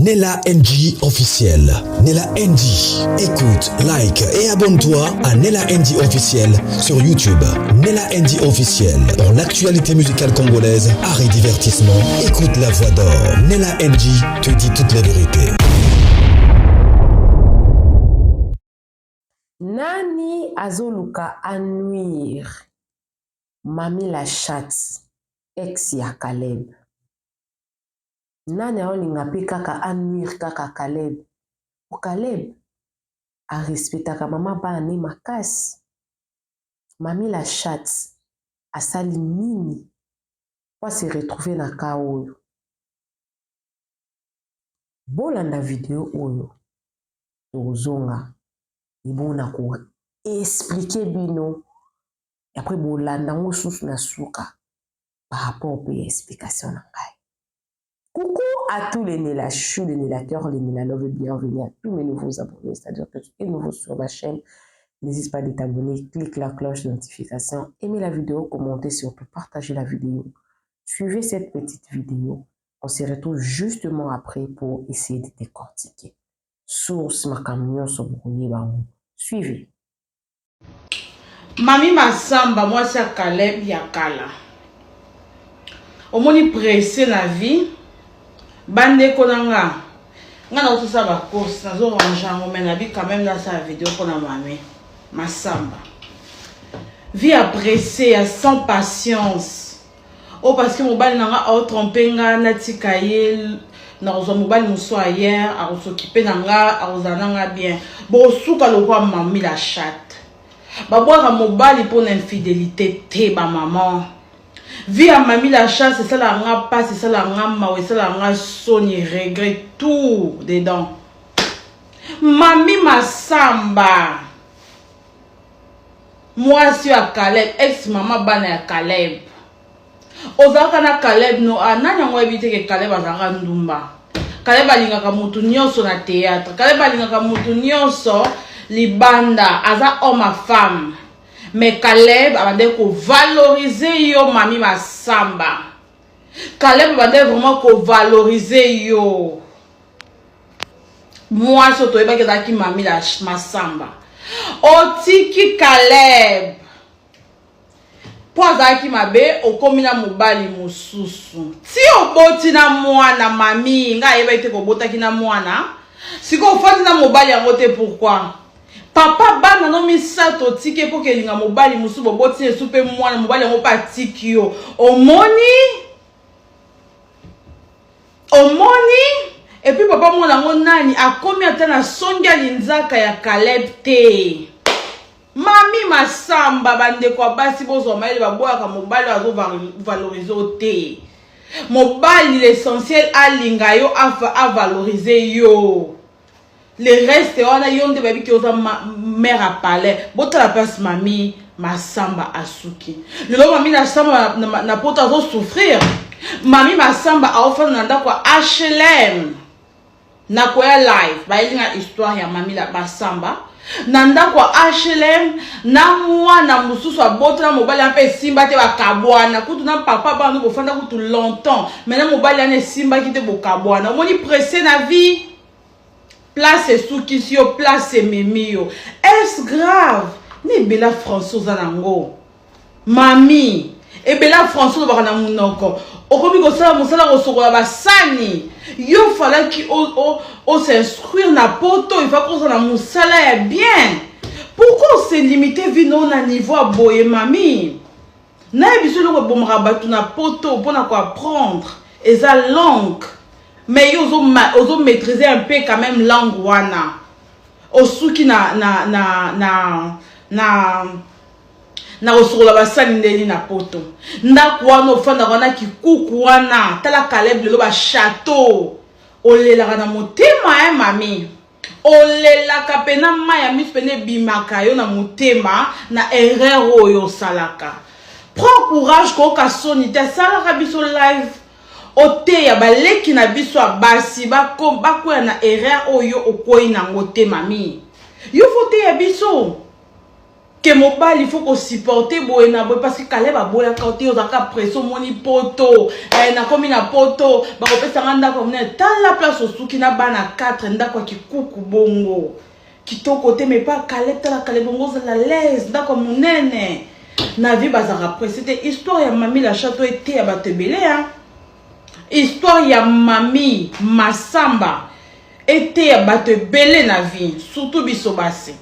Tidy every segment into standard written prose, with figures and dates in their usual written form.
Nella NG officiel. Nella NG. Écoute, like et abonne-toi à Nella NG officiel sur YouTube. Nella NG officiel. Pour l'actualité musicale congolaise, art et divertissement, écoute la voix d'or. Nella NG te dit toute la vérité. Nani azoluka a nuire Mamie la chatte ex ya Caleb? Nani aolinga pe kaka a nuire kaka Caleb? Po Caleb a respectaka mama bana ne makasi. Mamie la chatte asali nini po a se retrouver na cas oyo? Bolanda video oyo tokozonga ebongo na ko expliquer bino après bolanda yango susu na suka par rapport pe ya explication na ngai. Coucou à tous les Nela Chou, les Nela Cœur, les Nela Love, bienvenue à tous mes nouveaux abonnés, c'est-à-dire que tu es nouveau sur ma chaîne, n'hésite pas de t'abonner, clique la cloche de notification, aimez la vidéo, commentez surtout, partagez la vidéo, suivez cette petite vidéo, on se retrouve justement après pour essayer de décortiquer. Source makambo nyonso bokoyeba yango. Suivez. Mami Masamba mwasi ya Caleb ya kala. Omoni presse na vie bandeko na nga nga na kosala ba course nazo ranger yango mais nabi quand même nasala video mpona mami Masamba. Vie ya presse ya sans patience. Oh parce que mobali na nga ao trompe nga natika ye nakozwa mobali mosusu ailleurs akosokipe na nga akozala na nga bien bokosuka lokola mami la chatte babwaka mobali mpo na infidelité te bamama vie ya mami la chasse esalaka nga mpasi esalaka nga mawa esalaka nga soni regret tout dedans mami masamba Mwasi ya Caleb, ex mama bana ya Caleb. Ozalaka na Caleb no ah nani yango ayebi te ke Caleb azalaka ndumba. Caleb alingaka mutu nyonso na théâtre. Caleb alingaka mutu nyonso libanda, aza homme à femme. Mais Caleb abandaki ko valoriser yo mami Masamba. Caleb abandaki vraiment ko valoriser yo. Mwasi oyo toyebaki ezalaki mami la Masamba. Otiki Caleb mpo azalaki mabe, okomi na mobali mosusu ti oboti na mwana. Mami, ngai ayebaki te kobotaki na mwana, sikoyo ofandi na mobali yango te. Pourquoi papa bana no misato otiki mpo kelinga mobali mosusu, boboti esu mpe mwana, mobali yango mpe atiki yo? Omoni, omoni. Epuis papa mwana yango nani akomi ata na songi ya linzaka ya Caleb te. Mami Masamba, bandeko ya basi bozwa mayele, babwaka mobali oyo azovalorize yo te. Mobali, l'essentiel alinga yo, avalorize yo, le reste wana yo nde bayebi ke oza mère à palais. Botala place mami Masamba asuki lelo. Mami Masamba na, na, na poto azosouffrir. Mami Masamba aofanda na ndako ya HLM. Nakoya live, bayeli nga histoire ya mami la Masamba na ndako ya HLM na mwana mosusu abotana mobali wana mpe esimba te, bakabwana kutu na papa bana. Bofanda kutu longtemps mais na mobali wana esimbaki te, bokabwana. Omoni presse na vie, place esukisi yo, place ememi yo. Est grave na ebela français oza nango mami, ebela français olobaka na monoko, okomi kosala mosala kosokola basani. Yo falaki os'instruire na poto, il faut kozala na mosala ya bien. Pourquoi ose limite vie no na niveau ya boye? Mami, nayebi biso eloko ebomaka bato na poto mpona koapprendre eza langue, mais yo ozomaîtriser un peu quand même langue wana, osuki na kosokola basani ndeni na poto. Ndako wana ofandaka wana, kikuku wana, tala Caleb lelo bachateau. Olelaka na motema e mami, olelaka mpena, mai ya miso mpena ebimaka yo na motema na erreur oyo osalaka. Prends courage, koyoka soni te. Asalaka biso live, oteya baleki na biso ya basi bakwea na erreur oyo okwei nango te. Mami, yo faut teya biso. Ke mobali faut ko supporter boye na boye parce que Caleb aboyaka yo te, ozalaka presse, omoni poto eh, nakomi na poto bakopesa nga ndako ya monene. Tala place osuki na bana 4, ndako ya kikuku bongo kitoko te, mais pas Caleb. Tala Caleb bongo ozala l'aise, ndako ya monene na vie, bazalaka presse te. Histoire ya Mami la Chateau eteya bato ebele hein? Histoire ya Mami Masamba eteya bato ebele na vie, surtout biso basi.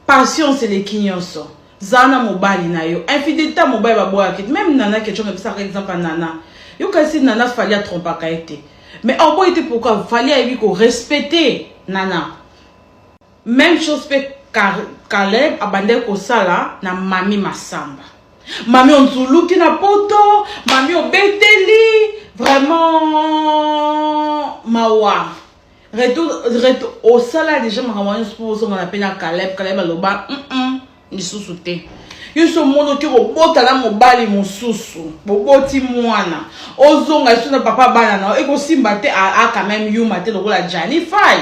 Patience eleki nyonso. Zala na mobali na yo. Infidelité ya mobali baboyaka te. Même Nana Ketchup napesaka exemple ya Nana. Yo kasi Nana Fally atrompaka ye te. Mais oboyi te pourquoi? Fally ayebi ko respecter Nana. Même chose pe Caleb abandaki kosala na Mami Masamba. Mami onzuluki na poto, mami obeteli, vraiment mawa. Retour, retour, osala deja makambo nyonso mpo ozonga na mpe na Caleb. Caleb aloba lisusu te. Yo so omoni oke kobota na mobali mosusu, boboti mwana, ozonga lisusu na papa bana na yo, ekosimba te. A quand même yuma te lokola Gianni Fay,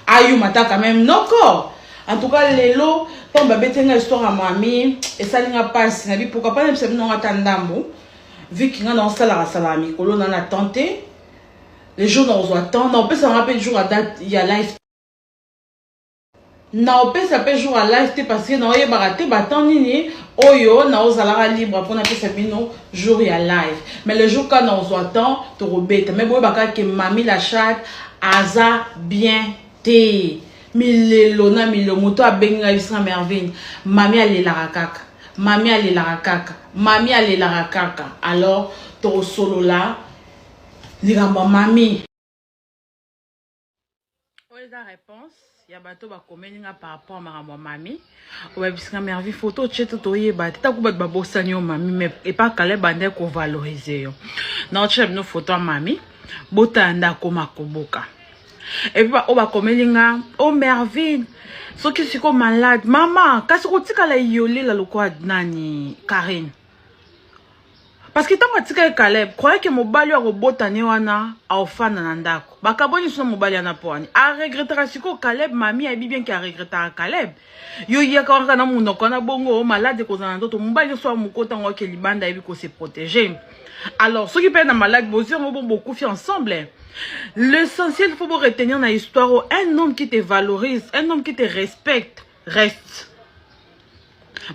ayuma ta quand même noko. En tout cas lelo ntango babeti nga histoire ya mami, esali nga mpasi na bi. Pourquoi pas nayebisa bino nga ata ndambo, vu que nga na osalaka salaka mikolo na na tante le jour nakozwa temps, naopesa nga mpe jour ya date ya live, naopesa mpe jour ya live te, parce que naoyebaka te batemps nini oyo naozalaka libre mpo napesa bino jour ya live. Mais le jour ka naozwa temps, tokobeta. Mais boyebaka ke Mami la Chatte aza bien te. Milelo na milelo, moto abengi ngai bisinga Mervine, mami alelaka kaka, mami alelaka kaka, mami alelaka kaka. Alors tokosolola likambo ya mami. Oyo eza réponse ya bato bakomeli nga par rapport makambo ya mami. Oyebisinga Mervi, photo otie to toyeba te ntango bato babosani yo mami, mais epa kala ebandaki kovaloriser yo. Na otyela bino photo ya mami, botala nde akoma koboka. Et puis oyo bakomeli nga: o oh, Mervine, soki siko malade mama, kasi kotikala yolela lokola nani Karine, parce que ntango atikaki Caleb, croyait que mobali oyo akobota ne wana aofanda na ndako. Bakaboni so na mobali wana mpo wani aregretaka sikoyo Caleb. Mami ayebi bien ke aregretaka Caleb. Yo yaka wana na monoko wana bongo malade ekozala na nzoto mobali nyonso ya mokota yango ake libanda, ayebi kose protéger. Alors soki mpe na malade bozwi yango bon, bokufi ensemble. L'essentiel, faut retenir na histoire: un homme qui te valorise, un homme qui te respecte reste.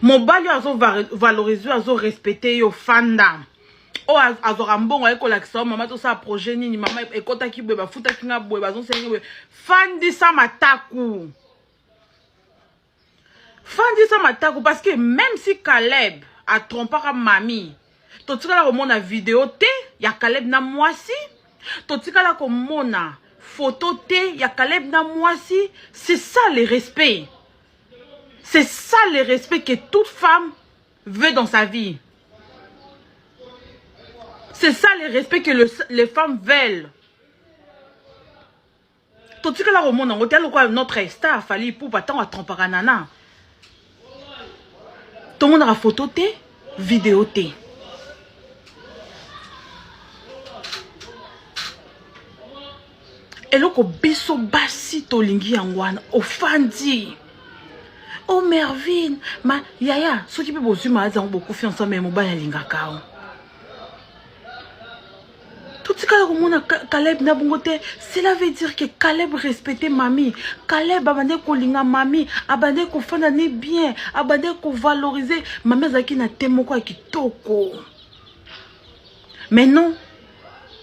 Mobali oyo azovaloriser oyo, azorespecter yo, fanda. Oyo azwaka mbongo, aye kolakisa yo: mama, tosala projet nini, mama, ekɔtaki boye, bafutaki nga boye, bazonsengi boye. Fandisa mataku, fandisa mataku, parce que même si Caleb atrompaka mami, totikala komona video te ya Caleb na mwasi, totikala komona photo te ya Caleb na mwasi. C'est ça le respect, c'est ça le respect que toute femme veut dans sa vie. C'est ça le respect que les femmes veulent. Totikala komona yango te lokola notre star Fally Ipupa, ntango atrompaka Nana, tomonaka photo te, video te. Eloko biso basi tolingi yango wana. Ofandi o oh, Mervine ma yaya, soki mpe bozwi maladi yango, bokufi ensemble, mobali alingaka o. Totikala komona Caleb na bongo te. Cela veut dire que Caleb respecte mami. Caleb abandaki kolinga mami, abandaki kofanda ne bien, abandaki kovaloriser mami, azalaki na te moko ya kitoko. Mais non,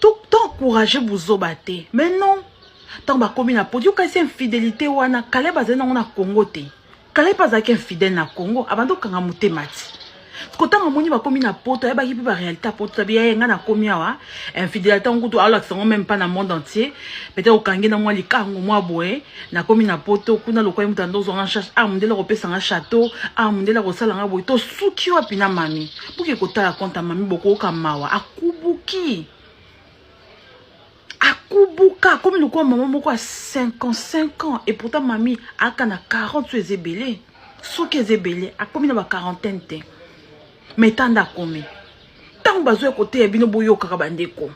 toencourage buzoba te. Mais non, ntango bakomi na podi, okasi infidélité wana Caleb azali nango na Congo te. Caleb azalaki infidèle na Congo, abandi okanga motema ti kotanga moni bakomi na poto, ayebaki mpe baréalité ya poto. Tabi yaye ngai nakomi awa, infidélité yango kutu alakisa yango même pas na monde entier. Peut-être okangi na mwa likango mwa boye, nakomi na poto kuna lokola moto ando ozwanga charge, ah mondele akopesanga château, ah mondele akosalanga boye. Tosuki wapi na mami? Boke kotala compte ya mami, bokoyoka mawa. Akubuki, akubuka, akomi lokola mama moko ya 55 ans, et pourtant mami aka na 40. So eza ebele, soki eza ebele, akomi na ba quarantaine te. Mais tanda akomi, ntango bazoya koteya bino, boyokaka bandeko.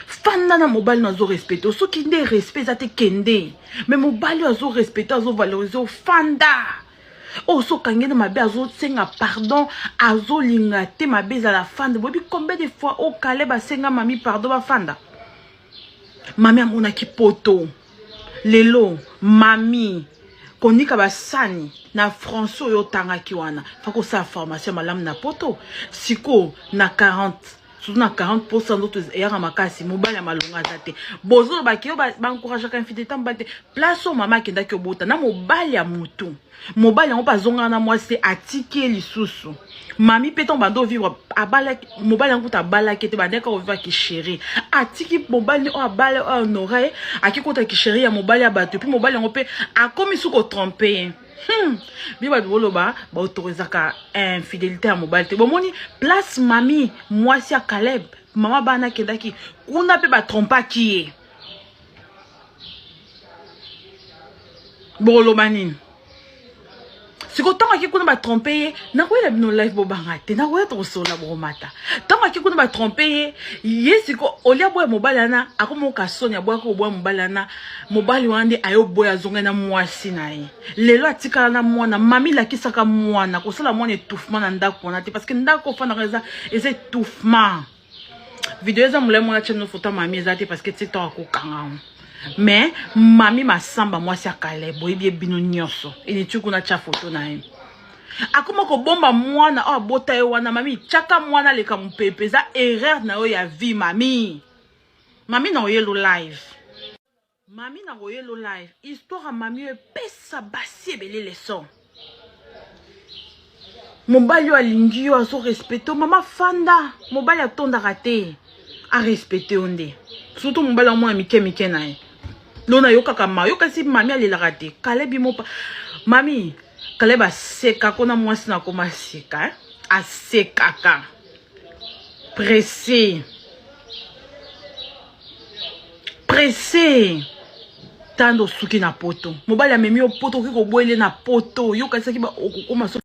Fanda na mobali no azorespecter. Soki nde respect eza te, kende. Mais mobali oyo azorespecter, azovaloriser, ofanda. Oyo so okangi na mabe azosenga pardon, azolinga te mabe ezala fanda. Boyebi combien de fois oyo Caleb asenga mami pardon bafanda? Mami amonaki poto. Lelo mami konika basani na français oyo otangaki wana fa kosala formation malamu na poto sikoyo na 40 surtout na 40 posa nzoto eyaka makasi mobali ya malonga aza te bozolobaki yo baencourageaka infidélité mobali te place oyo mama akendaki obota na mobali ya motu mobali yango mpe azongaka na mwasi te atiki ye lisusu mami mpe ntango banda ovivre abalaki mobali yango kuta abalaki te bandaki ovivre kisheri atiki mobali oyo abala oyo honore ye akikota kisheri ya mobali ya bato mpe mobali yango mpe akomi su kotrompe ye Bino bato boloba baautorisaka infidélité ya mobali te bomoni place mami mwasi ya Caleb mama bana akendaki kuna mpe batrompaki ye boloba nini sikoyo ntango ake kuna batrompe ye nakoyela bino live bobanga te nakoya tokosola bokomata ntango ake kuna batrompe ye ye siko olia boya mobali wana akomoka soni aboyaka koboya mobali wana mobali wana nde ayoboya azongai na mwasi na ye lelo atikala na mwana mami lakisaka mwana kosala mwana étouffement na ndako wana te parce que ndako ofandaka eza eza étouffement video eza molai mwana tia bino foto ya mami eza te parce que tiktok akokanga yango mais mami masamba mwasi ya Caleb boyebi ye bino nyonso eniti kuna tia foto na ye akoma kobomba mwana oyo abota ye wana mami tiaka mwana aleka mopepe eza erreur na yo ya vie mami mami na oyelo live mami na koyelo live histoire ya mami oyo epesa basi ebele leçon mobali oyo alingi yo azorespecte yo mama fanda mobali atondaka te arespecte yo nde surtout mobali amona mike mike na ye lona yokaka ma yokasi mami alelaka te kalebi mopa mami Caleb asekaka na mwasi na koma seka eh? Asekaka pressé pressé tando osuki na poto mobali amemi yo poto okoki koboyele na poto yo okanisaki okokoma so.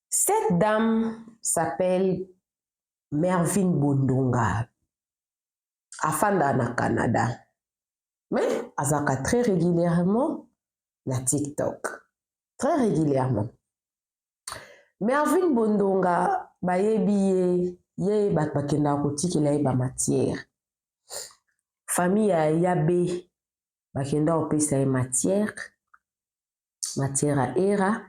Cette dame s'appelle Mervine Bondonga. Afanda na Canada. Mais azalaka très régulièrement na TikTok. Très régulièrement. Mervine Bondonga bayebi ye ye bato bakendaka kotikela ye bamatière. Famille ya Yabe bakenda kopesa ye matière. Matière ya Era,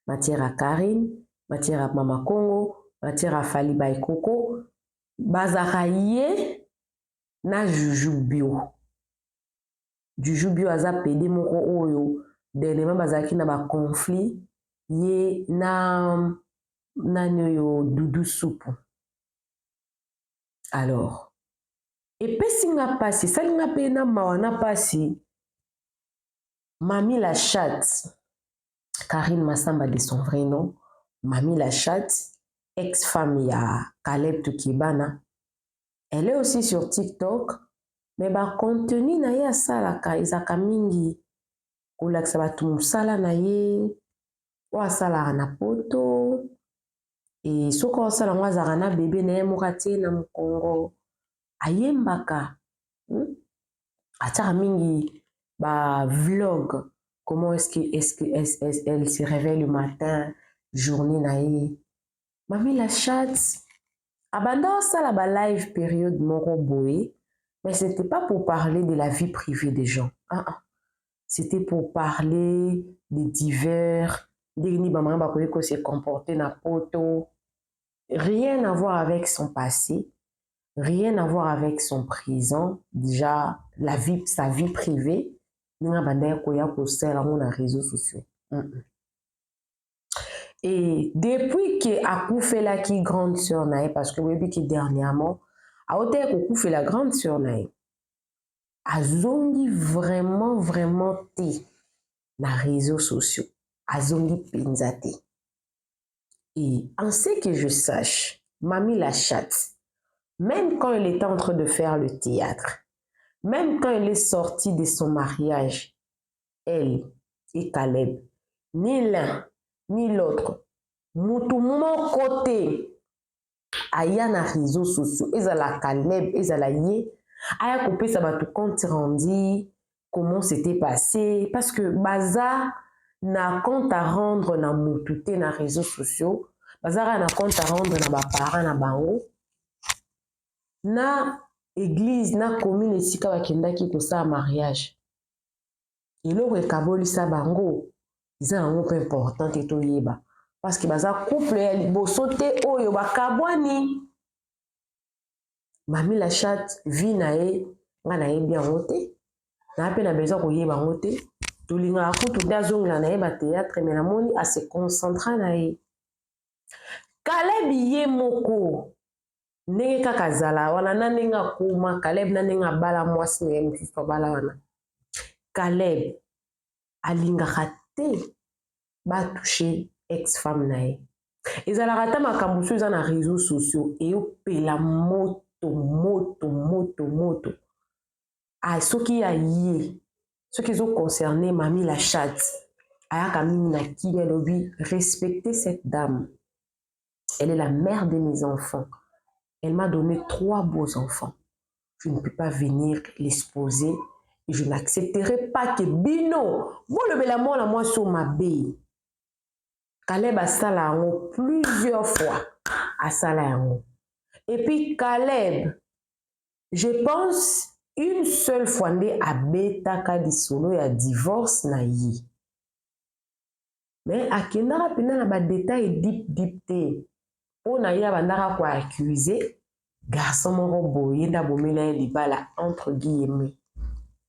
matière ya Karine, matière ya Mama Kongo, matière ya Fally Baikoko. Bazalaka ye na Juju Bio. Juju Bio aza pede moko oyo dernièrement bazalaki na ba conflit ye na nani oyo Dudu Supu. Alors epesi nga pasi, esali nga pe na mawa na pasi. Mami la chatte, Karine Massamba de son vrai nom, Mami la chatte, ex-femme ya Caleb Tukebana, elle est aussi sur TikTok, mais ba contenu na ye asalaka ezalaka mingi kolakisa bato mosala na ye oyo asalaka na poto e soki osala yango azalaka na bebe na ye moko atie na mokongo ayembaka Atiaka mingi ba vlog comment est-ce que est-ce que est, est, elle se réveille le matin journée na ye mami la chatte abanda osala ba live période moko boye mais c'était pas pour parler de la vie privée des gens ah, ah. C'était pour parler de divers ndenge nini bamama bakoki ko se comporter na poto rien à voir avec son passé rien à voir avec son présent déjà la vie sa vie privée ndenge abandaki koya kosala yango na réseaux sociaux Et depuis que akufelaki grande sœur na ye parce que boyebi que dernièrement aotaki kokufela grande sœur na ye azongi vraiment vraiment te na réseaux sociaux azongi mpenza te. Et en ce que je sache, Mami la chatte, même quand elle était en train de faire le théâtre, même quand elle est sortie de son mariage, elle et Caleb, ni l'un ni l'autre, mutu moko te aya na réseaux sociaux, ezala Caleb, ezala ye, aya kopesa bato compte rendu, comment c'était passé, parce que baza na compte à rendre na mutu te na réseaux sociaux, baza kaka na compte à rendre na baparent na bango, na église, na commune esika bakendaki kosala mariage. Eloko ekabolisa bango eza yango mpe important te toyeba, parce que baza couple ya liboso te oyo bakabwani. Mami la Chatte, vie na ye, nga nayebi yango te, naa mpe na besoin koyeba yango te. Tolingaka kutu nde azongela na ye bathéâtre, mais namoni ase concentra na ye. Kaleb ye moko, ndenge kaka azala wana, na ndenge akoma Kaleb, na ndenge abala mwasi na ye mosusu abala wana, Kaleb alingaka te batouche ex femme na ye. Ezalaka ata makambo mosusu eza na réseaux sociaux, eyopela moto moto moto moto. Ah, soki ya ye, soki ezoconcerne Mami la Chatte, ayaka mingi na kimia, alobi: "Respectez cette dame, elle est la mère de mes enfants, elle m'a donné trois beaux enfants, je ne peux pas venir l'exposer et je n'accepterai pas que bino bolobela mwana mwasi oyo mabe." Caleb asala yango plusieurs fois, asala yango. Et puis Caleb, je pense une seule fois nde abetaka lisolo ya divorce na ye, mais akendaka mpenza na badétail deep deep te. Mpo na ye, abandaka koaccuse garçon moko boye nde abomela ye libala, entre guillemets,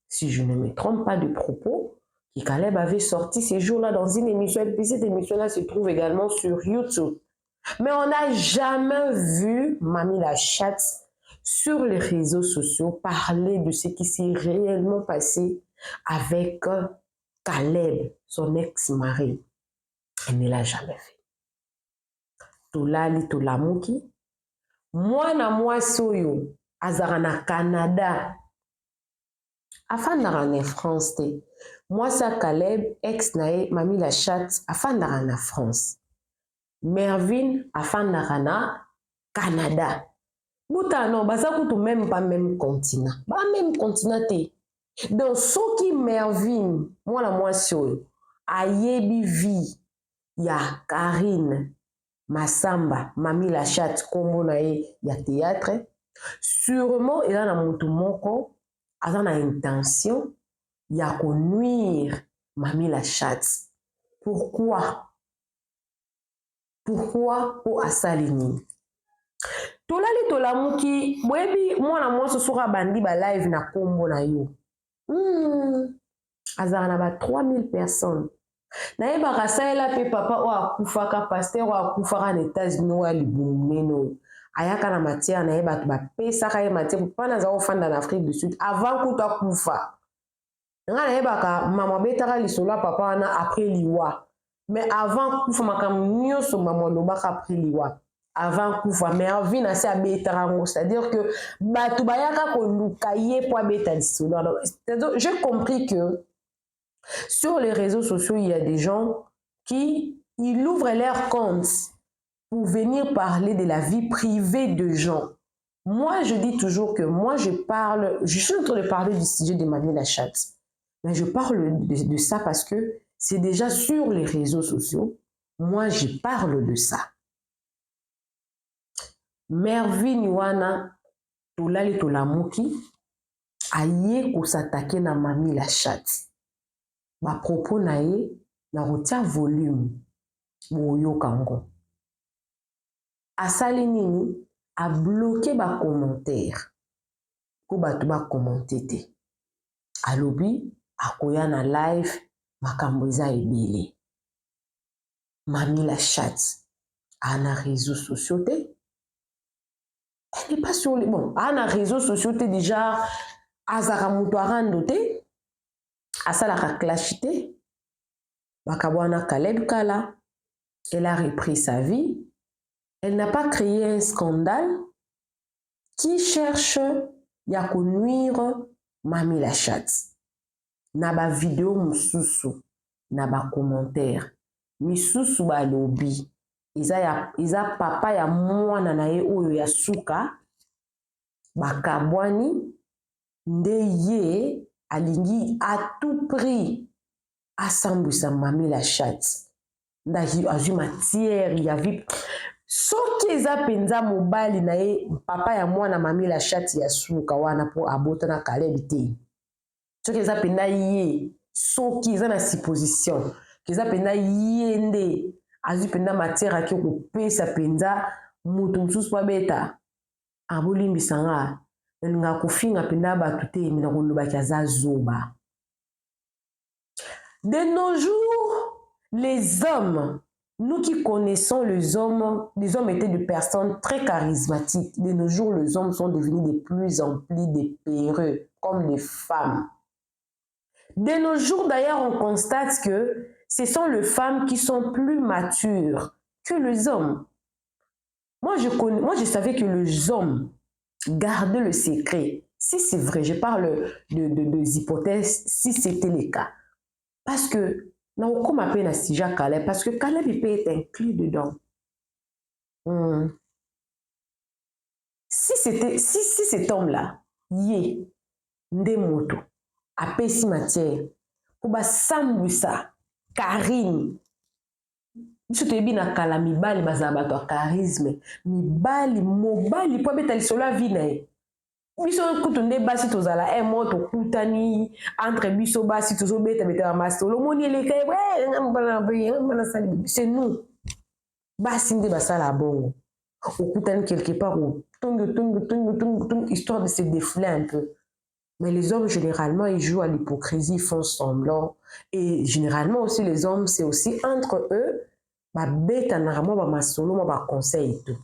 si je ne me trompe pas de propos que Caleb avait sorti ces jours-là dans une émission, et puis cette émission-là se trouve également sur YouTube. Mais on n'a jamais vu Mami la Chatte sur les réseaux sociaux parler de ce qui s'est réellement passé avec Caleb, son ex-mari. Elle ne l'a jamais fait. Tolali tolamuki, mwana mwasi oyo azalaka na Canada, afandaka na France te. Mwasi ya Caleb, ex na ye, Mami la Chatte, afandaka na France. Mervine afandaka na Canada. Butano baza kutu même pas même continent, ba même continent te. Donc soki Mervine, mwana mwasi oyo, ayebi vie ya Karine Masamba, Mami la Chatte, nkombo na ye ya théâtre, sûrement eza na motu moko aza na intention ya konuire Mami la Chatte. Pourquoi? Pourquoi? Mpo asali nini? Tolali tolamuki, boyebi mwana mwasi soki abandi balive na nkombo na yo, azalaka na ba 3000 personnes. Nayebaka asalela mpe papa oyo akufaka, pasteur oyo akufaka na États-Unis, oyo ya libumu monene, oyo ayaka na matière na ye, bato bapesaka ye matière. Papa naza kofanda na Afrique du Sud avant kutu akufa. Ngai nayebaka mama abetaka lisolo ya papa wana après liwa, mais avant kufa, makambo nyonso mama alobaka après liwa, avant kufa Mervine asi abetaka yango. C'est-à-dire que bato bayaka koluka ye mpo abeta lisolo wana. J'ai compris que sur les réseaux sociaux, il y a des gens qui ils ouvrent leur compte pour venir parler de la vie privée de gens. Moi, je dis toujours que moi, je parle, je suis en train de parler du sujet de Mami la Chatte. Mais je parle de ça parce que c'est déjà sur les réseaux sociaux. Moi, je parle de ça. Mervine wana, tolali tolamuki, aye kos'attaquer na Mami la Chatte. Bapropos na ye, na kotia volume, boyoka yango. Asali nini? Abloquer bacommentaire mpo bato bacommenter te. Alobi akoya na live, makambo eza ebele. Mami la Chatte aa na réseaux sociaux te, elle n'est pas sur les, bon, aa na réseaux sociaux te déjà, azalaka moto arando te, asalaka clash te. Bakabwana Caleb kala, elle a repris sa vie, elle n'a pas créé un scandale qui cherche ya konuire Mami la Chatte. Na bavideo mosusu, na bacommentaire misusu, balobi eza papa ya mwana na ye oyo ya suka bakabwani nde ye alingi à tout prix. Asambwisa Mami la Chatte. Nde azwi matière ya vie. Soki eza mpenza mobali na ye, papa ya mwana Mami la Chatte ya suka wana, mpo abota na Caleb te. Soki eza mpenza ye, soki eza na supposition eza mpenza ye nde azwi mpenza matière, ake kopesa mpenza moto mosusu mpo abeta. Abolimbisa nga, nalingaka kofinga mpenza bato te, me nakolobaki aza zoba. De nos jours, les hommes, nous qui connaissons les hommes étaient des personnes très charismatiques. De nos jours, les hommes sont devenus de plus en plus des peureux, comme les femmes. De nos jours, d'ailleurs, on constate que ce sont les femmes qui sont plus matures que les hommes. Moi, je savais que les hommes gardaient le secret. Si c'est vrai, je parle de hypothèses, si c'était le cas. Parce que, nakokoma mpe na sujet Caleb, parce que Caleb, il peut être inclus dedans. Si c'était si, si cet homme là ye nde moto apesi matière mpo basambwisa Karine, biso toyebi na kala mibali bazala bato ya charisme. Mibali, mobali mpo abeta lisolo ya vie na ye, biso kutu nde basi tozala e mo tokutani entre biso basi, tozobetabetaka masolo, omoni eleka, c'est nous basi nde basala bongo. Okutani quelque part, otongi, otongi, otongi, otongi, otongi, histoire de se défouler un peu. Mais les hommes, généralement, ils jouent à l'hypocrisie, ils font semblant. Et généralement aussi, les hommes, c'est aussi entre eux, babetanaka mwa bamasolo, mwa baconseil et tout.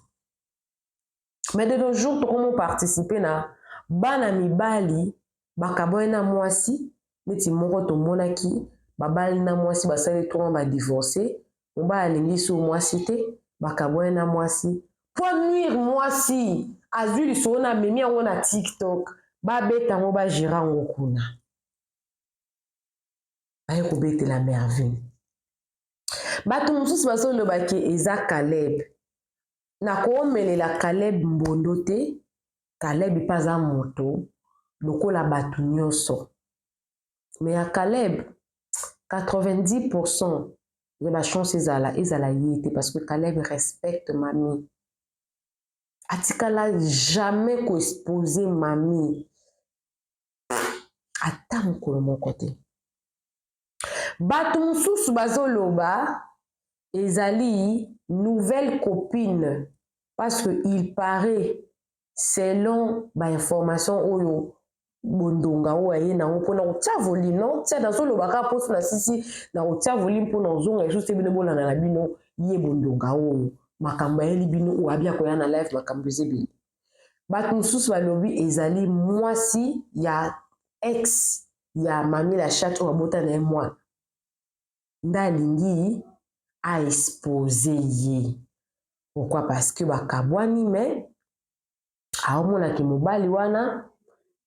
Mais de nos jours, tokomo participer na bana mibali bakaboyi na mwasi, neti moko tomonaki babali na mwasi, basali 3 badivorce, mobali alingi so mwasi te, bakaboyi na mwasi po nuire mwasi, azwi lisolo na amemi yango na TikTok, babeta yango, bagérer yango kuna, baye kobetela Mervine. Bato mosusu bazolobaki eza Caleb. Nakomelela Caleb mbondo te. Caleb mpe aza moto lokola bato nyonso, mais ya Caleb, 90% ya bachance ezala ye te, parce que Caleb respecte Mami, atikala jamais koexpose Mami ata mokolo moko te. Bato mosusu bazoloba ezali nouvelle copine, parce que il paraît, selon bainformation oyo bondonga oyo aye nango mpona kotia volume, non tia, nazoloba kaka mposo na sisi na kotia volume mpona ozonga lisusu te. Bino bolanda na bino ye bondonga oyo makambo ayeli bino, oyo abia koya na live, makambo eza ebele. Bato mosusu balobi ezali mwasi ya ex ya Mami la Chatte oyo abota na ye mwana, nde alingi aexpose ye. Pourquoi? Parce que bakabwani, mais aomonaki mobali wana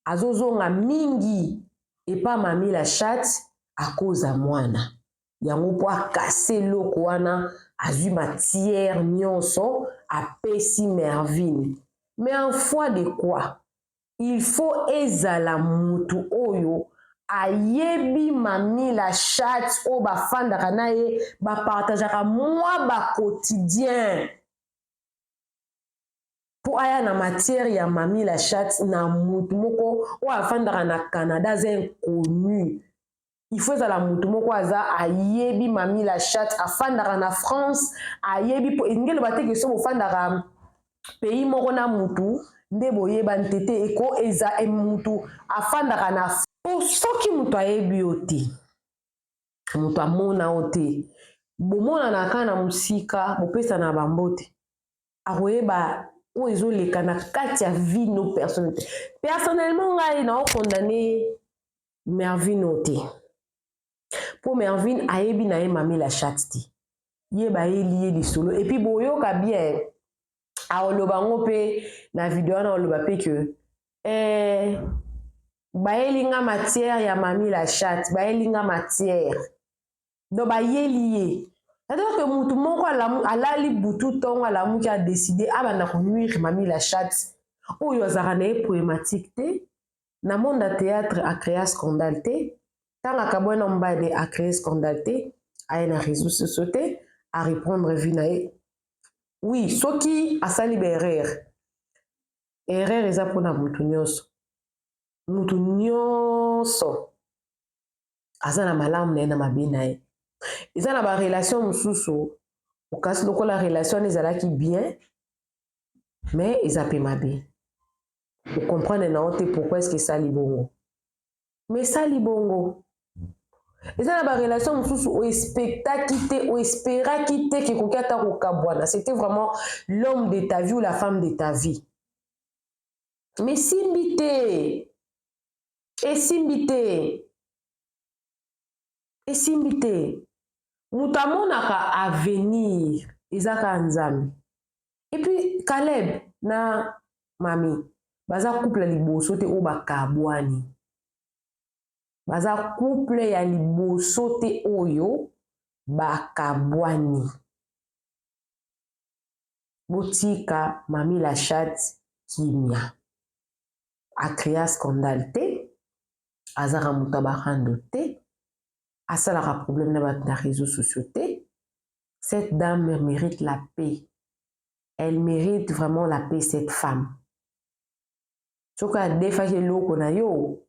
azozonga mingi epa Mami la Chatte akoza mwana yango, mpo akase eloko wana, azwi matière nyonso, apesi Mervine. Mais en foi de quoi? Il faut ezala mutu oyo ayebi Mami la Chatte, oyo bafandaka na ye, bapartageaka mwa baquotidien, mpo aya na matière ya Mami la Chatte na mutu moko oyo afandaka na Canada, aza inconnu. Il faut ezala mutu moko aza ayebi Mami la Chatte, afandaka na France, ayebi, po elingi eloba te ke so bofandaka pays moko na mutu nde boyebani te. Te, eko eza mutu afandaka na po soki mutu ayebi yo te, moto amona yo te, bomonana kaka na mosika, bopesana bambote, akoyeba oyo ezoleka na kati ya vie no personne te. Personnellement, ngai naokondane Mervine te, mpo Mervine ayebi na ye Mami la Chatte te. Ye bayeli ye lisolo, et puis boyoka bien, aoloba yango mpe na video wana, oloba mpe ke bayeli nga matière ya Mami la Chatte, bayeli nga matière. Donc bayeli ye, c'est-à-dire que mutu moko alali butu ntongo, alamuki, adécider abanda konuire Mami la Chatte oyo azalaka na ye problématique te na monde ya théâtre, acréa scandale te. Ntango akabwani na mobali, acréer scandale te, aye na réseaux sociaux te, areprendre vie na ye. Oui, soki asali baerreur, erreur eza mpona motu nyonso. Motu nyonso aza na malamu na ye na mabe na ye. Eza na barelation mosusu, okasi lokola relation wana ezalaki bien, mais eza mpe mabe. Ocomprendre na yo te pourquoi est-ce esali bongo, mais esali bongo. Eza na barelation mosusu oexpectaki te, oespéraki te ke ekoki ata kokabwana. C'était vraiment l'homme de ta vie ou la femme de ta vie, mais esimbi te, esimbi te, esimbi te. Moto amonaka avenir eza kaka Nzambe. Et puis Caleb na Mami baza couple ya liboso te oyo bakabwani. Baza couple ya liboso te oyo bakabwani. Botika Mami la Chatte kimia. Acréa scandale te, azaka moto ya barando te, asalaka problème na bato na réseaux sociaux te. Cette dame mérite la paix, elle mérite vraiment la paix, cette femme. Soki adefaki eloko na yo,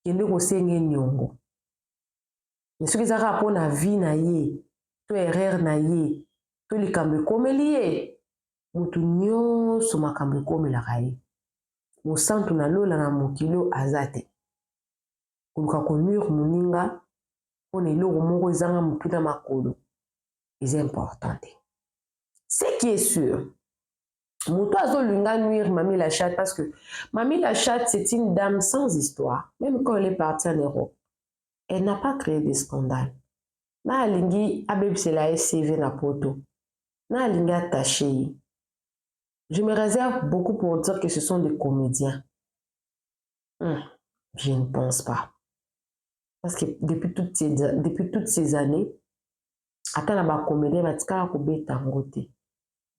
kende kosenga niongo. Mais soki eza kaka mpo na vie na ye to erreur na ye to likambo ekomeli ye, motu nyonso makambo ekomelaka ye. Mosantu na lola na mokili oyo aza te. Koluka konuire moninga mpona eloko moko ezanga motu na makolo eza important te. Ce qui est sûr, moto azolinga nuire Mami la Chatte, parce que Mami la Chatte, c'est une dame sans histoire. Même quand elle est partie en Europe, elle n'a pas créé des scandales. Na alingi abebisela ye CV na poto, na alingi attaché ye. Je me réserve beaucoup pour dire que ce sont des comédiens. Je ne pense pas, parce que depuis toutes ces années, ata na bacomédien batikala kobeta yango te.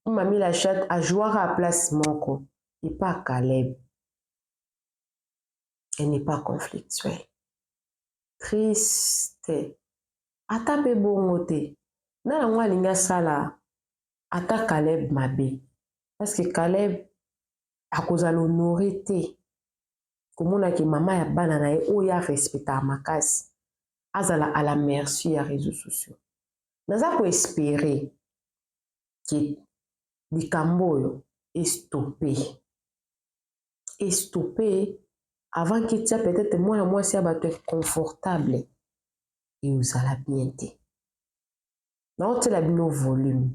Mami la Chatte ajouaka place moko epa Caleb. Elle n'est pas conflictuelle. Triste. Ata mpe bongo te, na yango alingi asala ata Caleb mabe, parce que Caleb akozala honoré te komonaki mama ya bana na ye oyo arespectaka makasi azala à la merci ya réseaux sociaux. Naza koespérer ke likambo oyo estoppe, estoppe avant ketia peut-être mwana mwasi ya bato confortable eozala bien te. Naotiela bino volume,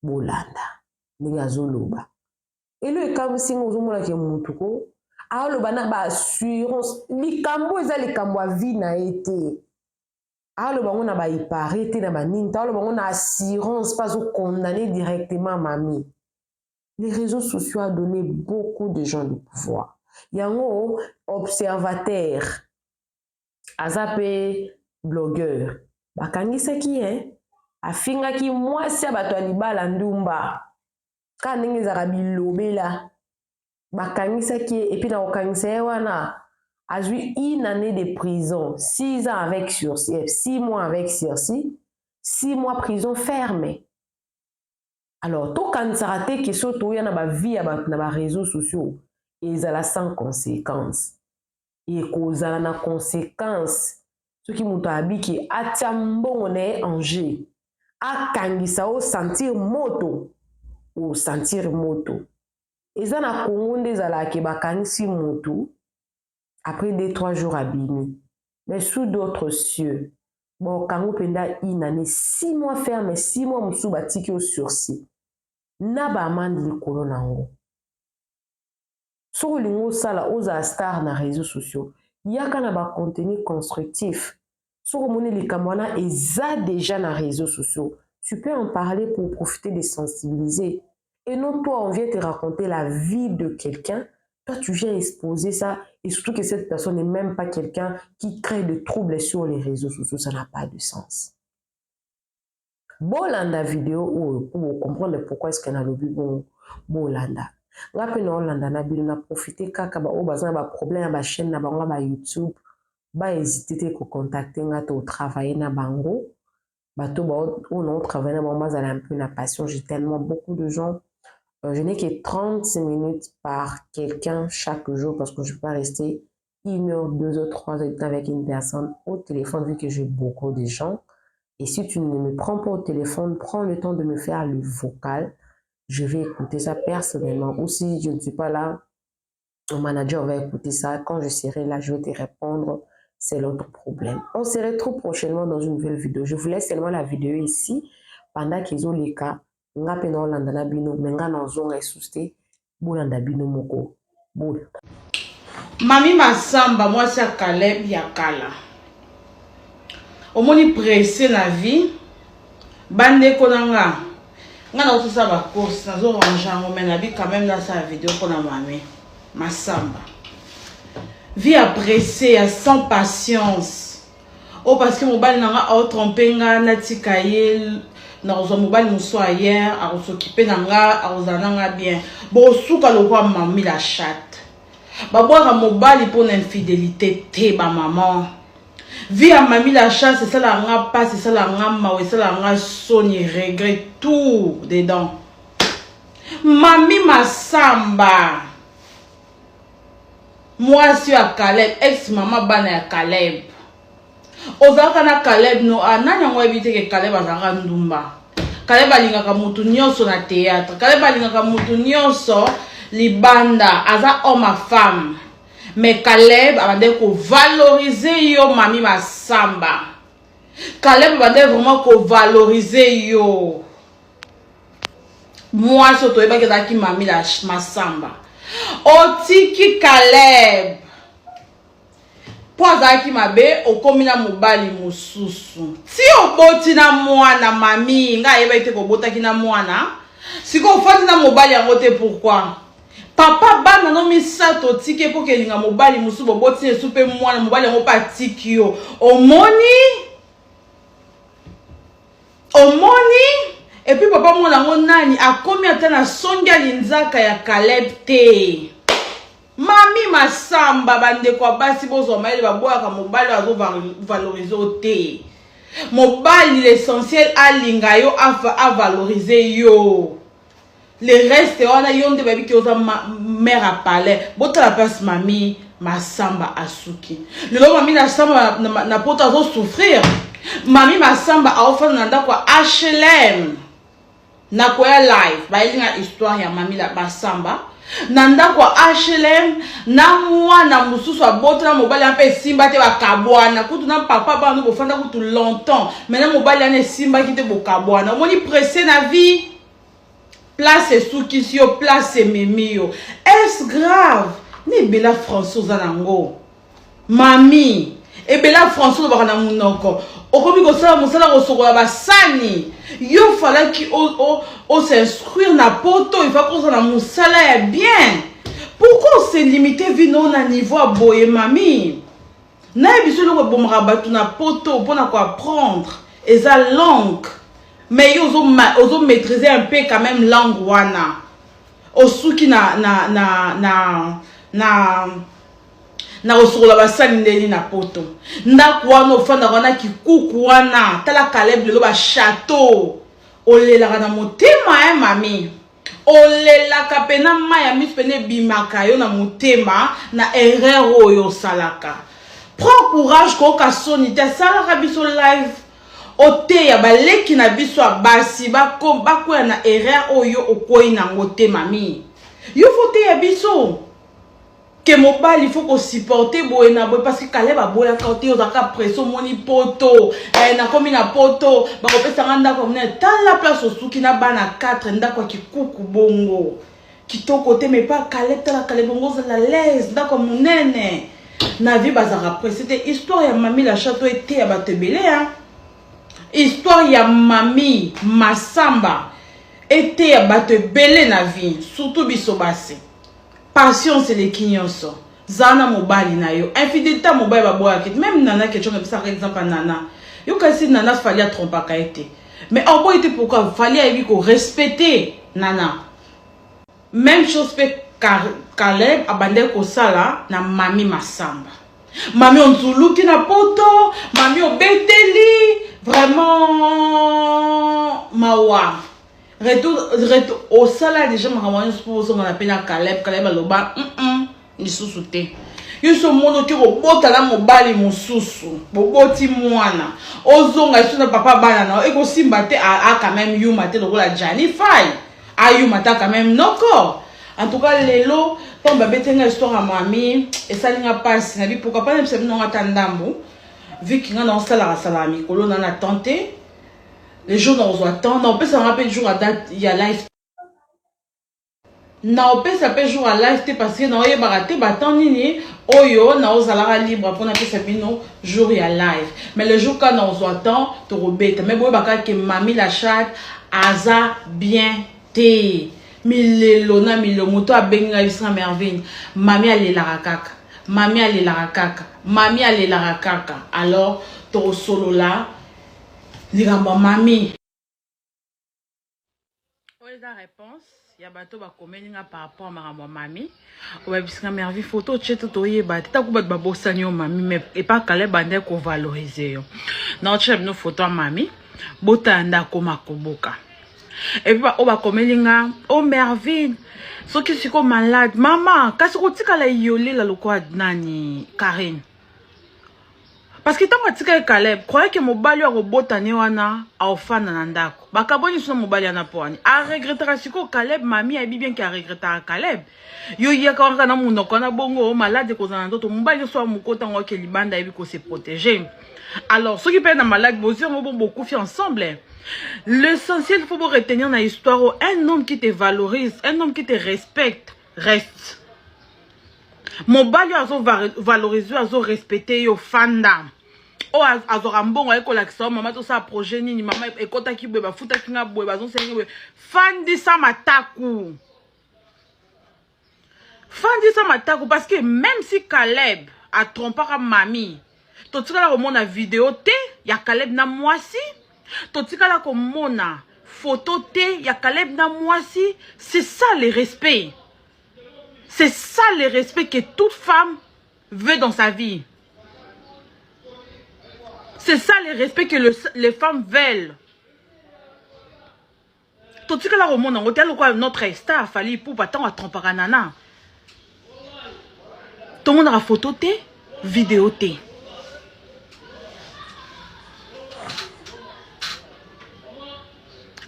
bolanda ndenge azoloba. Elo ekamwisi nga, ozomonake mutu ko aoloba na baassurance. Likambo eza likambo ya vie na ye te, aloba yango na baipare te, na banini te, aloba yango na assurance mpe azocondamner directement Mami. Les réseaux sociaux a donné beaucoup de gens de pouvoir. Yango observateur aza mpe blogueur, bakangisaki ye, afingaki mwasi ya bato ya libala ndumba, kaka ndenge ezalaka bilobela. Bakangisaki ye, et puis na kokangisa ye wana, azwi une année de prison, 6 ans avec sursis, 6 mois avec sursis, 6 mois prison ferme. Alors tokanisaka te ke so toya na bavie ya bato na baréseaux sociaux ezala sans conséquence. Ekozala na conséquence. Soki moto abiki atia mbongo na ye en jeu, akangisa, osentir moto, osentir moto. Eza na Kongo nde ezalaka bakangisi motu, après 2, 3 jours abimi. Mais sous d'autres cieux, bokango mpenza une année, 6 mois ferme, 6 mois mosusu batiki yo sursis na baamende likolo na yango. Soki olingi osala, ozala star na réseaux sociaux, yaka na bacontenu constructif. Soki omoni likambo wana eza déjà na réseaux sociaux, tu peux en parler pour profiter de sensibiliser, et non toi, on vient te raconter la vie de quelqu'un, toi tu viens exposer ça, et surtout que cette personne n'est même pas quelqu'un qui crée de troubles sur les réseaux sociaux. Ça n'a pas de sens. Bolanda vidéo oyo pour comprendre pourquoi est-ce que nalobi bongo. Bolanda nga mpe naolanda na bino. Na profite kaka baoyo baza na baproblème ya bachaîne na bango ya baYouTube. Ba hésiter te ko contacter nga to travailler na bango. Bato oyo nao travailler na bango bazala un peu na passion. J'ai tellement beaucoup de gens. Je n'ai que 30 minutes par quelqu'un chaque jour parce que je peux pas rester 1 heure, 2 heures, 3 heures avec une personne au téléphone vu que j'ai beaucoup de gens. Et si tu ne me prends pas au téléphone, prends le temps de me faire le vocal. Je vais écouter ça personnellement. Ou si je ne suis pas là, mon manager va écouter ça. Quand je serai là, je vais te répondre. C'est l'autre problème. On se retrouve prochainement dans une nouvelle vidéo. Je vous laisse seulement la vidéo ici. Pendant qu'ils ont les cas, nga pe naolanda na bino, mais nga nazonga lisusu te. Bolanda bino moko. Bolanda. Mami Masamba, mwasi ya Caleb ya kala. Omoni pressé na vie. Bandeko na nga. Nga na kosala ba course, nazo ranger yango mais nabi quand même nasala vidéo mpona Mami Masamba. Vie ya pressé, ya sans patience. Oh, parce que mobali na nga aotrompe nga, natika ye, nakozwa mobali mosusu ailleurs, akosokipe na nga, akozala na nga bien. Bosuka lokwa Mami la chatte. Babwaka mobali mpona infidélité te, bamama. Vie ya Mami la chasse esalaka nga mpasi, esalaka nga mawa, esalaka nga soni, regret, tout dedans. Mami Masamba, mwasi ya Caleb, ex mama bana ya Caleb, ozalaka na Caleb no a nani yango oyebi te ke Caleb azalaka ndumba. Caleb alingaka motu nyonso na théâtre, Caleb alingaka motu nyonso libanda, aza homme à femme, mais Caleb abandaki kovaloriser yo. Mami Masamba, Caleb abandaki vraiment kovaloriser yo. Mwasi oyo toyebaki ezalaki Mami la Masamba. Otiki Caleb mpo azalaki mabe, okomi na mobali mosusu, ti oboti na mwana. Mami, ngai ayebaki te kobotaki na mwana. Sikoyo ofandi na mobali yango te, pourquoi? Papa bana no misato otiki mpo kelinga mobali mosusu, boboti esu mpe mwana, mobali yango mpe atiki yo. Omoni, omoni. Et puis papa mwana yango nani akomi ata na songi ya linzaka ya Caleb te. Mami Masamba, bandeko ya basi, bozwa mayele. Babwaka mobali oyo azovaloriser yo te. Mobali, l'essentiel alinga yo, avaloriser yo, le reste wana yo nde bayebi ke oza mère à palais. Botala place Mami Masamba asuki lelo. Mami Masamba na poto azosouffrir. Mami Masamba aofanda na ndako ya HLM. Nakoya live, bayelinga histoire ya Mami Masamba na ndako ya HLM na mwana mosusu abotana mobali wana mpe esimba te, bakabwana kutu na papa bana. Bofanda kutu longtemps, mais na mobali wana esimbaki te, bokabwana. Omoni pressé na vie, place esukisi yo, place ememi yo. Est grave na ebela français oza nango, mami, ebela français olobaka na monoko. Okomi kosala mosala kosokola basani. Yo falaki os'instruire na poto, ifa kozala na mosala ya bien. Pourquoi ose limite vie no na niveau ya boye? Mami, nayebi biso eloko ebomaka bato na poto mpona koapprendre eza langue, mais yo ozomaîtriser un peu quand même langue wana, osuki na kosokola basani ndeni na poto. Ndako wana ofandaka wana, kikuku wana, tala Caleb lelo, bachateau. Olelaka na motema e mami, olelaka pena, mai ya miso pene ebimaka yo na motema na erreur oyo osalaka. Prends courage, koyoka soni te. Asalaka biso live, oteya baleki na biso ya basi bakwea na erreur oyo okwei nango te. Mami, yo faut teya biso ke mobali faut kosupporter boye na boye, parce que Caleb aboyaka te. Ozalaka pressé, omoni poto, nakomi na poto, bakopesanga ndako ya monene. Tala place osuki na bana 4, ndako ya kikuku bongo, kitoko te. Mais pas Caleb, tala Caleb bongo, ozala l'aise, ndako ya monene. Na vie bazalaka pressé te. Histoire ya Mami la chateau eteya bato ebele ya histoire ya Mami Masamba eteya bato ebele na vie, surtout biso basi. Patience eleki nyonso. Zala na mobali na yo. Infidélité ya mobali baboyaki te. Même Nana Ketchong ebisaka exemple ya Nana. Yo kasi Nana, Fally atrompaka ye te, mais oboyi te. Pourquoi? Fally ayebi korespecter Nana. Même chose mpe Caleb abandaki kosala na Mami Masamba. Mami onzuluki na poto, mami obeteli, vraiment mawa. Retour, retour, osala déjà makambo nyonso mpo ozonga na mpe na Caleb, Caleb aloba mm -mm, lisusu te. Yo so omoni oke kobota na mobali mosusu, boboti mwana, ozonga lisusu na papa bana na yo, ekosimba te, a, a quand même yuma te lokola Gianni Fay. Ayuma ta quand même noko. En tout cas lelo ntango babeti nga histoire ya mami esali nga mpasi na bipoka mpa nayebisa bino nga ata ndambo vu que nga naosalaka salaka mikolo na na temps te le jour nakozwa temps naopesa nga mpe jour ya date ya live naopesa mpe jour ya live te parce que naoyebaka te batemps nini oyo naozalaka libre mpo napesa bino jour ya live mais le jour ka naozwa temps tokobeta mais boyebaka ke mami la chatte aza bien te milelo na milelo moto abengi ngai bisinga mervine mami alelaka kaka mami alelaka kaka mami alelaka kaka alors tokosolola likambo ya mami oyo eza réponse ya bato bakomeli nga par rapport makambo ya mami obabisinga mervi photo otie to toyeba te ntango bato babosani yo mami mais epa kala ebandaki kovalorize yo na otyela bino photo ya mami botala nde akoma kobuka epuis baoyo bakomeli nga o oh, mervine soki siko malade mama kasi kotikala yolela lokola nani karine parce que ntango atikaki caleb croyait ke mobali oyo akobota ne wana aofanda na ndako bakaboni so na mobali wana mpo wani aregretaka sikoyo caleb mami ayebi bien ke aregretaka caleb yo yaka wana kaka na monoko wana bongo malade ekozala na nzoto mobali nyonso ya mokota yango ake libanda ayebi kose protéger alors soki mpe na malade bozwi yango bo bokufi ensemble l'essentiel faut bo retenir na histoire oyo un homme qui te valorise un homme qui te respecte reste mobali oyo azo valoriser azo respecter yo fanda oyo azwaka mbongo aye kolakisa yo mama tosala projet nini mama ekotaki boye bafutaki nga boye bazongisaki boye fandisa mataku fandisa mataku parce que même si Caleb atrompaka mami totikala komona video te ya Caleb na mwasi totikala komona photo te ya Caleb na mwasi c'est ça le respect c'est ça le respect que toute femme veut dans sa vie c'est ça le respect que le, les femmes veulent totikala komona yango te lokola notre star Fally Ipupa ntango atrompaka nana tomonaka photo te video te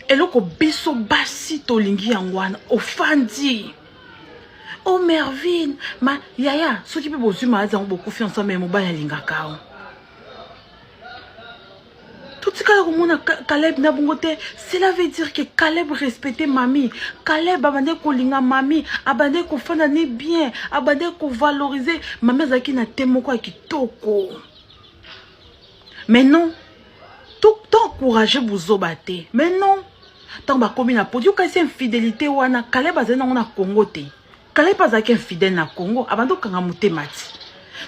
eloko biso basi tolingi yango wana ofandi o oh, mervine ma yaya soki mpe bozwi maladi yango bokufi ensemble mobali alingaka yo totikala komona Caleb na bongo te cela veut dire que Caleb respecte mami Caleb abandaki kolinga mami abandaki kofanda ne bien abandaki kovalorize mami azalaki na te moko ya kitoko mais non to encourage buzoba te mais non ntango bakomi na poto yokanisi infidélité wana Caleb azali nango na Congo te Caleb azalaki infidèle na Congo abandi kokanga motema ti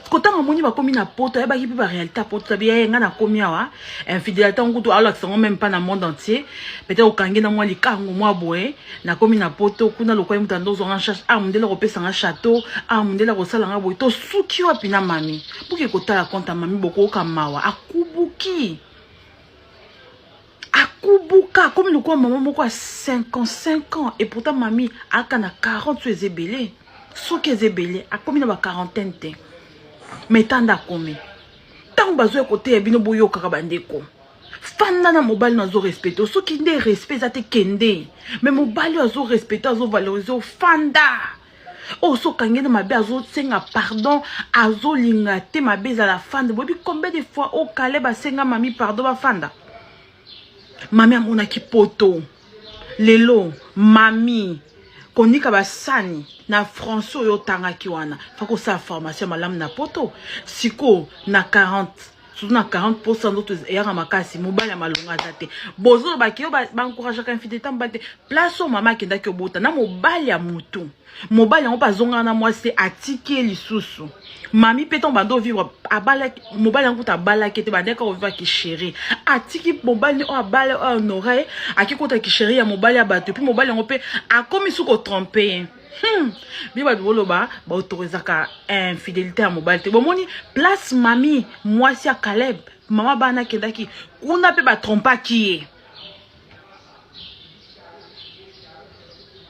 kotanga omoni bakomi na poto ayebaki mpe baréalité ya poto tabi yaye ngai nakomi awa infidélité yango kutu alakisa yango même pas na monde entier peut-être okangi na mwa likango mwa boye nakomi na poto kuna lokola ye moto ando ozwanga charge ah mondele akopesa nga chateau ah mondele akosala nga boye tosuki wapi na mami boke kotala compte ya mami bokoyoka mawa akubuki akubuka akomi lokola mama moko ya 55 ans et pourtant mami aka na 40 so eza ebele soki eza ebele akomi na ba quarantaine te mais tanda akomi ntango bazoya koteya bino boyokaka bandeko fanda na mobali no azo respecte soki nde respect eza te kende mais mobali oyo azo respecte azo valorize ofanda oyo so okangi na mabe azosenga pardon azolinga te mabe ezala fanda boyebi combien de fois oyo Caleb asenga mami pardon bafanda mami amonaki poto lelo mami konika basani na français oyo otangaki wana fa kosala formation malamu na poto sikoyo na 40 surtout na 40 posa nzoto eyaka makasi mobali ya malonga aza te bozolobaki yo baencourageaka infidélité mobali te place oyo mama akendaki obota na mobali ya motu mobali yango mpe azongaka na mwasi te atiki ye lisusu mami mpe ntango bando ovivre abalaki mobali yango kuta abalaki te bandaki kovivre kisheri atiki mobali oyo abala oyo honore ye aki kota kisheri ya mobali ya bato epuis mobali yango mpe akomi su kotrompe ye. Bi bato boloba baautorisaka infidélité ya mobali te. Bomoni place mami mwasi ya Caleb, mama bana akendaki kuna mpe batrompaki ye.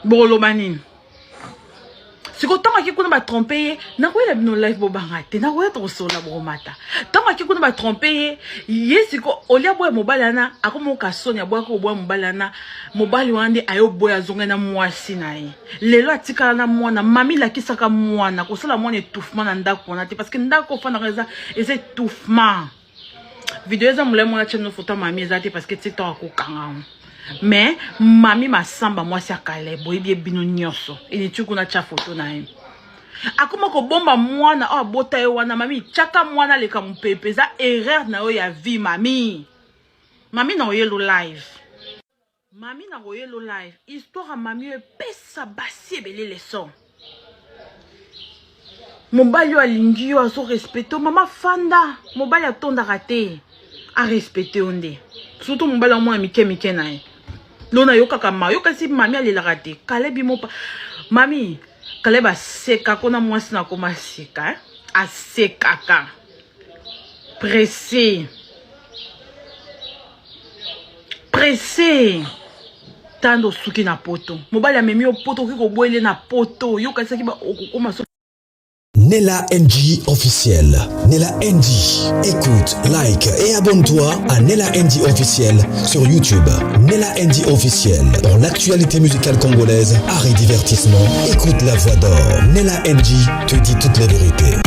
Boloba nini? Sikoyo ntango ake kuna batrompe ye, nakoyela bino live, bobanga te, nakoya tokosola bokomata. Ntango ake kuna batrompe ye, ye siko olia boya mobali wana akomoka soni, aboyaka koboya mobali wana. Mobali wana nde ayoboya, azongai na mwasi na ye. Lelo atikala na mwana. Mami lakisaka mwana kosala mwana étouffement na ndako wana te, parce que ndako ofandaka eza étouffement. Video eza molai, mwana tia bino foto ya mami eza te, parce que TikTok akokanga. Mais mami Masamba, mwasi ya Caleb, boyebi ye bino nyonso. Eniti kuna tia foto na ye, akoma kobomba mwana oyo abota ye wana. Mami, tiaka mwana aleka mopepe, eza erreur na yo ya vie. Mami, mami na oyelo live, mami na koyelo live. Histoire ya mami oyo epesa basi ebele leçon. Mobali oyo alingi yo, azorespecte yo. Mama fanda, mobali atondaka te, arespecte yo nde. Surtout mobali amona mike mike na ye lo nayokaka ma yo, kasi mami alelaka te. Kalebi mopa mami Kaleb asekaka na mwasi na koma seka, eh? Asekaka pressé pressé. Tanda osuki na poto, mobali amemi yo poto, okoki koboyele na poto, yo okanisaki okokoma so. Nella NG officiel. Nella NG. Écoute, like et abonne-toi à Nella NG officiel sur YouTube. Nella NG officiel. Pour l'actualité musicale congolaise, art et divertissement, écoute la voix d'or. Nella NG te dit toute la vérité.